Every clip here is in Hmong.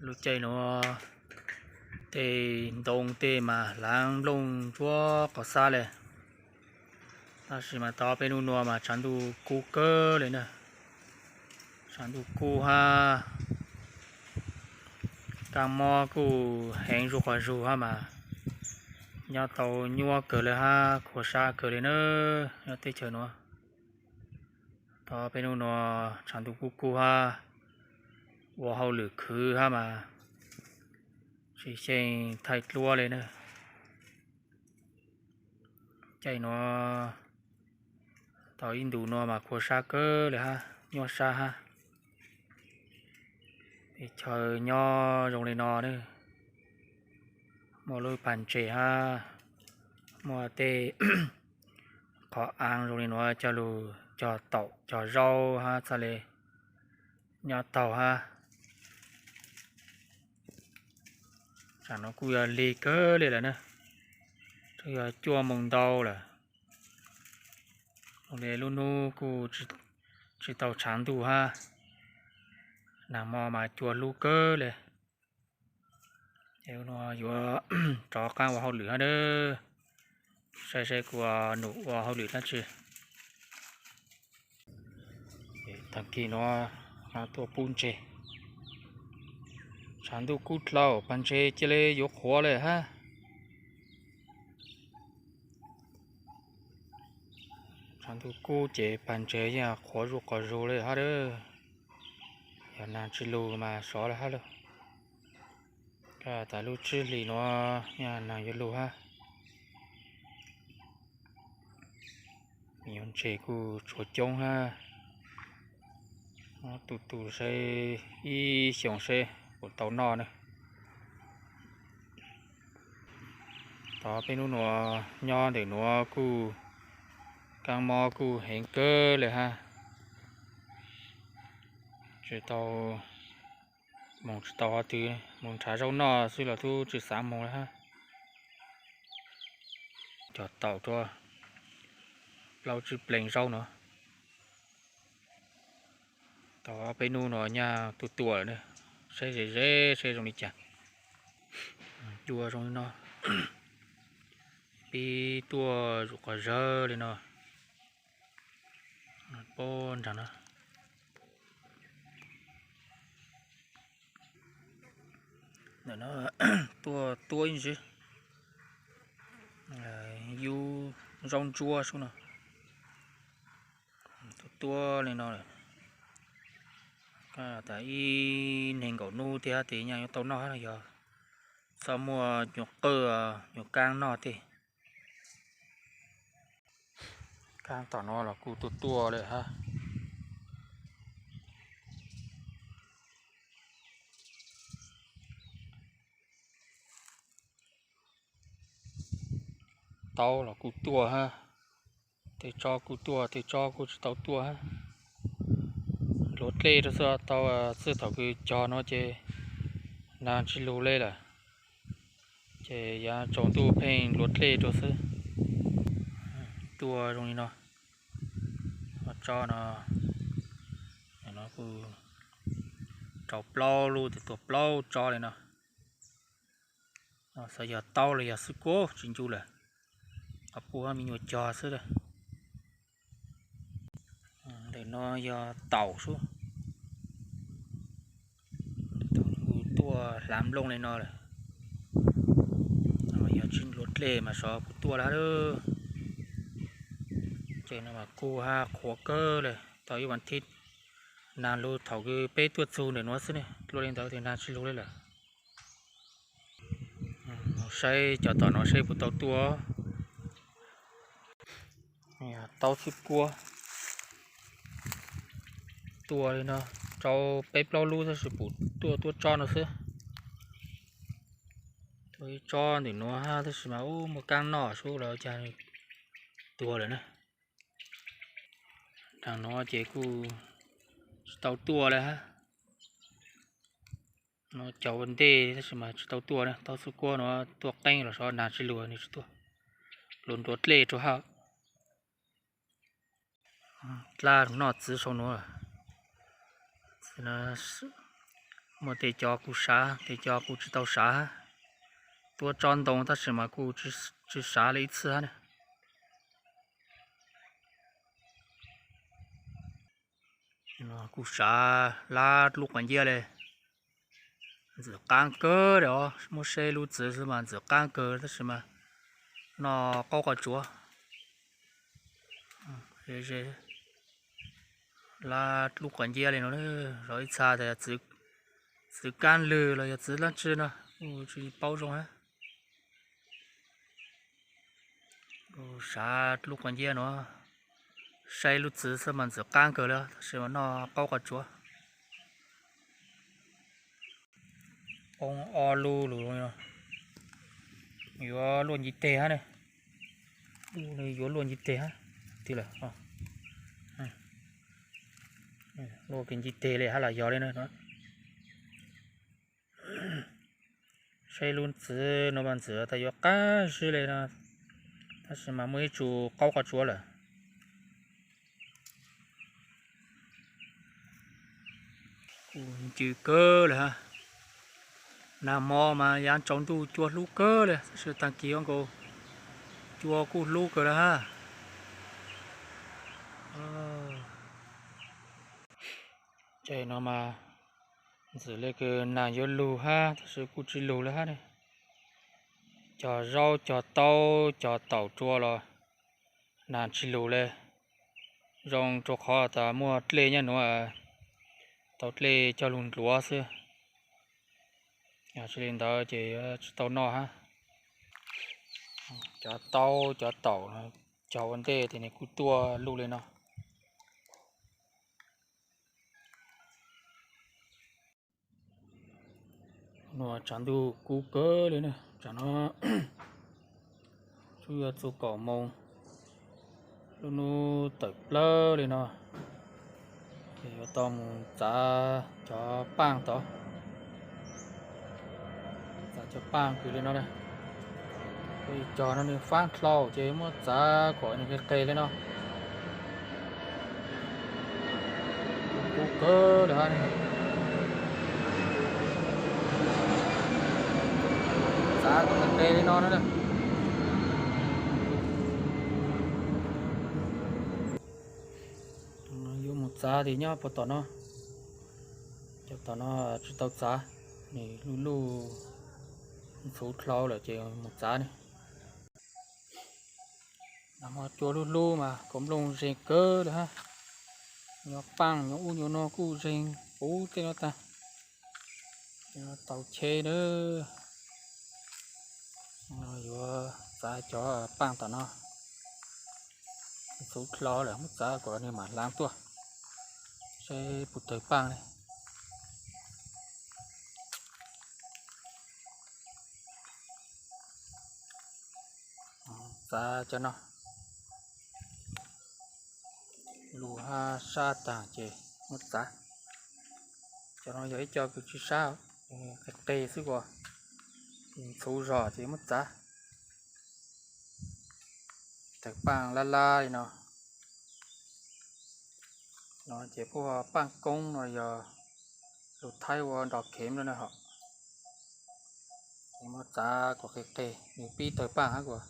Lub caij nuav tej ntoo tej mas hlaav nplooj ntsuab qos xab le, tab sis mas tau peb nub nua mas tshav ntuj kub kawg le na. Tshav ntuj kub hab, kaab mob kuj heev zuj quas zug hab mas nyob tau nyuaj kawg le hab khuav sab kawg le na. Nyob teb chaws nuav, tau peb nub nua tshav ntuj kub kub hab, ua hauj lwm khwv hab mas tsis xyeej thaij duab le na. Caij nuav tau ib ntus nua mas khuav sab kawg le hab, nyuaj sab hab. Teb chaws nyob zoo le no ne, muaj lub pag ntses hab, muaj tej qhov aav zoo le nuav coj lug cog taum cog zaub hab txhaj le nyob taug hab. Tsam nuav kuj yog lig kawg le lawm na, twb yog cuaj moos ntau lawm. Zoo le lub hnub kuj tsis tau tshav ntuj hab, nag hmo mas cua hlub kawg le. Es yuav rov qaab ua hauj lwm hab na, saib seb kuv num ua hauj lwm dab tsi. Taag kis nuav tuaj pub ntses, tshav ntuj kub dlhau pag ntses cia li yuav qhuav le hab. Tshav ntuj kub ces pag ntses yeej qhuav zuj quas zug le hab. Yog nag tsis lug mas sov le hab lauj. Koj tas lub tsib hlis nuav nag yuav lug hab. Yuav ntses kuj tshuav coob hab. Muab tu tu seb ib xyoos seb puas tau noj na. Tov peb nub nuav nyob ntawm nuav kuj kaab mob kuj heev kawg le hab. Tsis tau moog tsis tau qhov twg, moog nrhav zaub noj xwb los tub tsis xaav moog le hab. Cog taum rua plaub tsib pleeg zaub nuav. Tau peb nub nuav nyaj tuaj tuaj lawm, saib ze ze seb zoo li cas. Cua zoo li no, pib tuaj zuj quas zawg li no. Pob nraag no, ntawm no tuaj tuab ib ntsis, yub zaub ntsuab sub no. Tuaj tuab li no lawm, tas ib neeg nkaum nub tiag tes nyaj yuav tau noj hab, yog txhob muaj nyuag qwj nyuag kaab noj tej. Kaab tom no los kuj tuaj tuaj lawm hab. Taub los kuj tuaj hab, tej tsob kuj tuaj, tej tsob kuj tsis tau tuaj hab. Nruav dlej rau xwb, tau txij thaum kws cog no ces nag tsis lug le lawm, ces yav tsaus ntuj pheej nruav dlej rau xwb. Tuaj zoo li no, tsob no, no kuj rau plaub lub, tuaj plaub tsob li no. Xyov yog taub los yog xwb kuab tsis ncu lawm, qhov puab me nyuam cog xwb lawm. Ntawm no yog taum sub, kuj tuaj hlav nplooj li no lawm. Yog tsis nruav dlej mas xyov puas tuaj lawm. Ces no mas kuj hab qhuav kawg lawm, tau ib vas thib, nag lug thaum kws peb tuaj txug ntawm nuav xwb ne, dlua li ntawd tes nag tsis lug li lawm. Saib cov tom no seb puas tau tuaj. Taub xwb kuab, tuaj li no rau peb plaub lub tab sis pum tuaj tuab tsob no xwb. Tuaj ib tsob ntawm nuav hab tab sis mas ub muaj kaab noj sub los cas tuag lawm na. Nraag nuav ces kuj tsis tau tuaj le hab. No cov ua ntej tab sis mas tsis tau tuaj na, taub xwb kuab nuav tuaj qeeb los xyov nag tsis lug nws tsis tuaj. Luag nruav dlej rau hab. Dlab noj txiv sau nuav, txiv nuav Muaj tej cov kuj sav, tej cov kuj tsis tau sav. Tuaj tso ntoo tab sis mas kuj tsis sav li ib txhia na. Kuj sav lab lub quav nciab li. Ntxim qab kawg li os, muab saib lub txwv xwb mas ntxim qab kawg tab sis mas noj qaub qos tsuav. Lab lub quav nciab li no, zov ib txha tas txwv kab lwg los yog txwv dab tsi no kuj tsis paub zoo hab. Sav lub quav nciab no, saib lub txwv xwb mas ntxim qab kawg li tab sis mas noj qaub qos tsuav. Poob ob lub lug, yuav luaj nci teg hab ne. Yuav luaj nci teg hab, luaj nci teg li hab los yog li na. Saib lub txwv no mas ntxim tas yuav qab zib li no, tab sis mas muaj ib tsu qaub qos tsuav lawm. Kuj ncw kawg li hab. Nag hmo mas yav tsaus ntuj cua hlub kawg li, tab sis tag kis nkaus cua kuj hlub kawg li hab. Ces no mas ntxim li kws nag yuav lug hab tab sis kuj tsis lug li hab ne. Cog zaub cog taub cog taum rua los nag tsis lug li. Zoo rua qhov tas muaj dlej nyob nuav, tau dlej coj lug ntxuav xwb. Yog tsis li ntawd ces tsis tau noj hab. Cov taub cov taum cog ua ntej ces nws kuj tuaj luj li no. Nuav tshav ntuj kub kawg li na, tsam no tsuas yuav txug kaum moos, lub nub tawm plawg li no, ces yuav tau mus txav cov paaj tod. Txav cov paaj kws li no, ib cog no nws faab dlhau ces muab txav kom nws qis qis li no. Kub kawg li hab. Txav kom qis qis li no na. Yuav mus txav tes nyob puag tom no, cov tom no tsis tau txav, nws luj luj ntxhuv dlhau lawm ces mus txav ne. Nag hmo cua hlub hlub mas kaus nplooj zeeg kawg li hab. Nyuag paaj nyuag ub nyuag no kuj zeeg puv tej no tag. Tau cheb na. Yuav txav cov paaj tom no, ntxhuv dlhau lawm muab txav kom nws mam hlaav tuaj, seb puas tawg paaj li. Txav cov no, luj hab sab taag ces muab txav. Cov no yog ib co kws tsis sab, qis qis xwb kuj ntxhuv zog ces muab txav. Tawg paaj lab lab li no. No ces puab hu paaj koob no yog lus Thaib hu ua dog kheem no na hom. Muab txav kom qis qis, nws pib tawg paaj hab kuj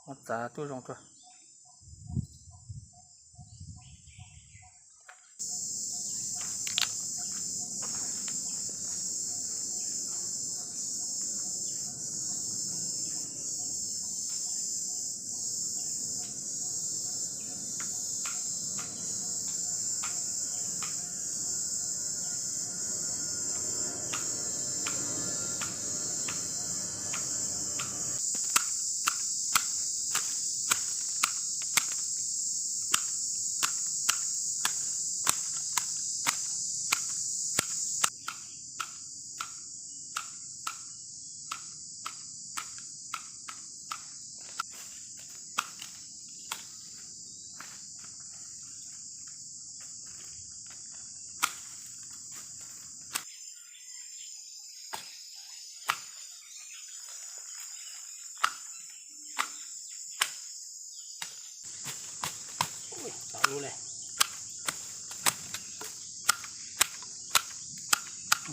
muab txav tuaj zoo rua.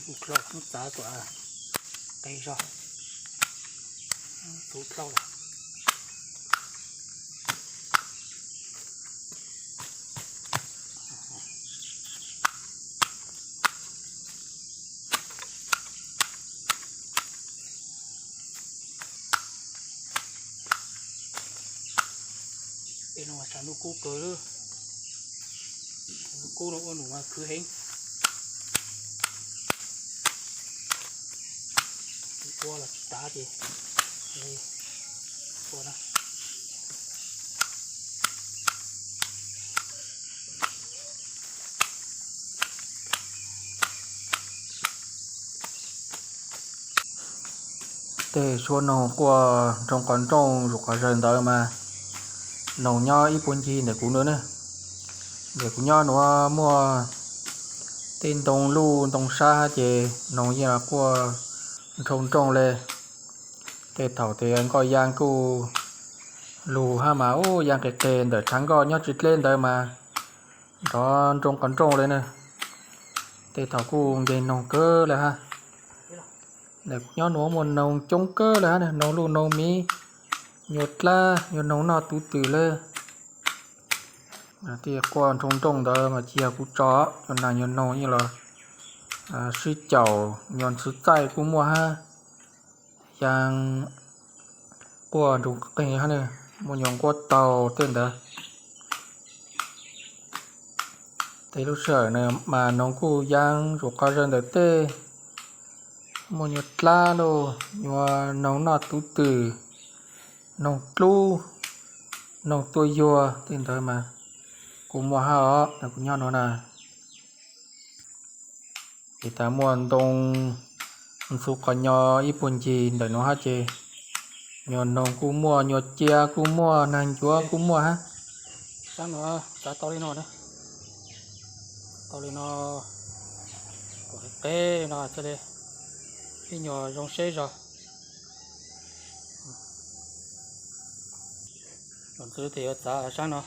Kuv dlhau muab txav kom qe zog, txuv dlhau lawm. Peb no mas tshav ntuj kub kawg, ntuj kub no ua num mas khwv heev. Ua los tsis tav ces ua na. Tej suab noog quaj nroo qhov nrooj zuj qhov zawg ntawd mas noog nyob ib puag ncig ntawm kuv no na. Ntawm kuv nyob nuav muaj tej ntoo luj ntoo sab hab ces noog yeej quaj nroo nrooj le. Tej thaum tes nkoj yaa kuj lug hab mas ub yaa qis qis ntawm tshav nkoj nyob tsis dleb ntawd mas nrov nroo qhov nrooj le na. Tej thaum kuj nce noog kawg le hab. Ntawm kuv nyob nuav muaj noog coob kawg le hab, noog luj noog miv, nyuas dlab, nyuas noog noj tus twm le. Tej quaj nroo nrooj ntawd mas tsis yog kuv tso, nyuas nas nyuas noog yeej los sib caum, nyuas ntxhwv txaij kuj muaj hab. Yaa quaj nroo qeeg hab, muaj nyuas nquab taug tej ntawd. Tej lub sij hawm na mas noog kuj yaa zuj qhov zawg ntawm tej, muaj nyuas dlab lauj, nyuas noog noj tus twm, noog dlub, noog tuaj yuag tej ntawd mas kuj muaj hab os, kuv nyob nuav na. Ces tas muaj ntoo ntxhw qhov nyo ib puag ncig ntawm nuav hab ces nyuas noog kuj muaj, nyuas cia kuj muaj, nag ncuav kuj muaj hab. Sab no txav tau li no, tau li no, kom qeb no thiaj li ib nyuag zoo seb zog. Los ntxwv tes yuav txav sab no,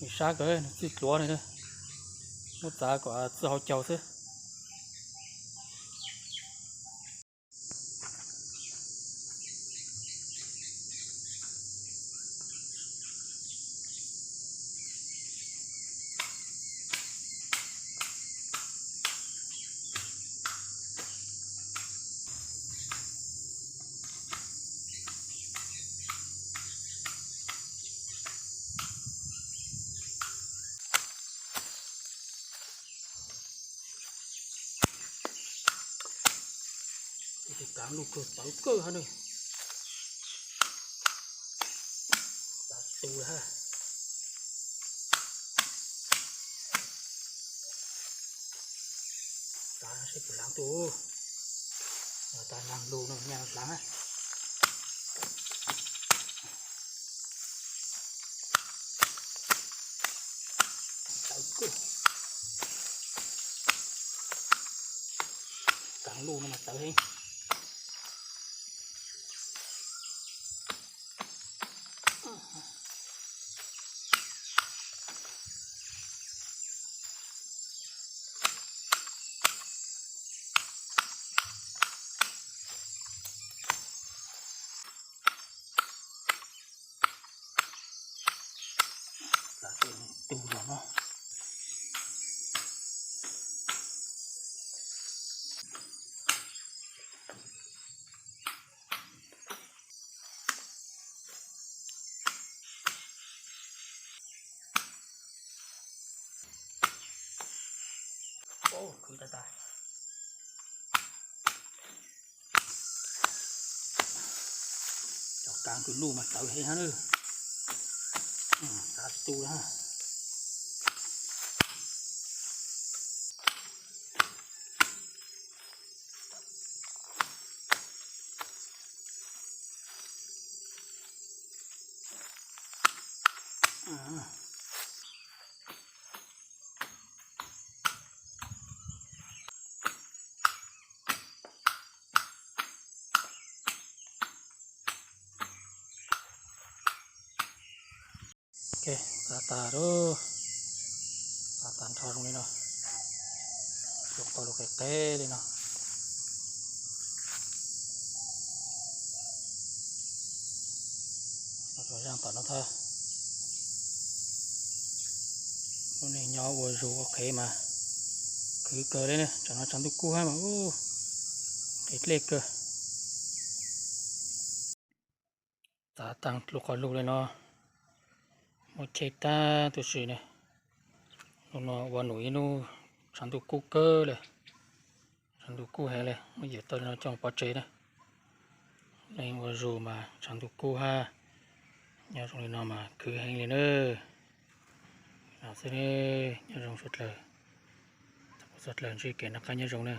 nws sab kawg nws txwj dluav ne, muab txav kom txwj hau caug xwb. Kaav luj kawg tawv kawg hab na. Txav tu hab. Txav seb puas hlaav tu. Txav nag lug no nyaj hlaav hab. Tawv kawg. Kaav luj no mas tawv heev. Tug los no. Cov kaav kws luj mas tawv heev hab na. Txav tu na. Ok, txav tas, txav tas nrho zoo li no. Tus qau lug qev qev li no. Zaj tom no thab. Lub neej nyob ua zug ua qhev mas khwv kawg li ne. Tsam no tshav ntuj kub hab mas ub, qhev dlej kawg. Tav taag lug qhov lug li no, muab cheb tag tub si ne. Lub no ua num ib nub tshav ntuj kub kawg li. Tshav ntuj kub heev li, muab yawm tau li no coj pov tseg na. Neej ua zug mas tshav ntuj kub hab. Nyob zoo li no mas khwv heev li na. Xwb ne, nyob zoo suav dlawg. Txhua dlawg ntsib kev noj qab nyob zoo na.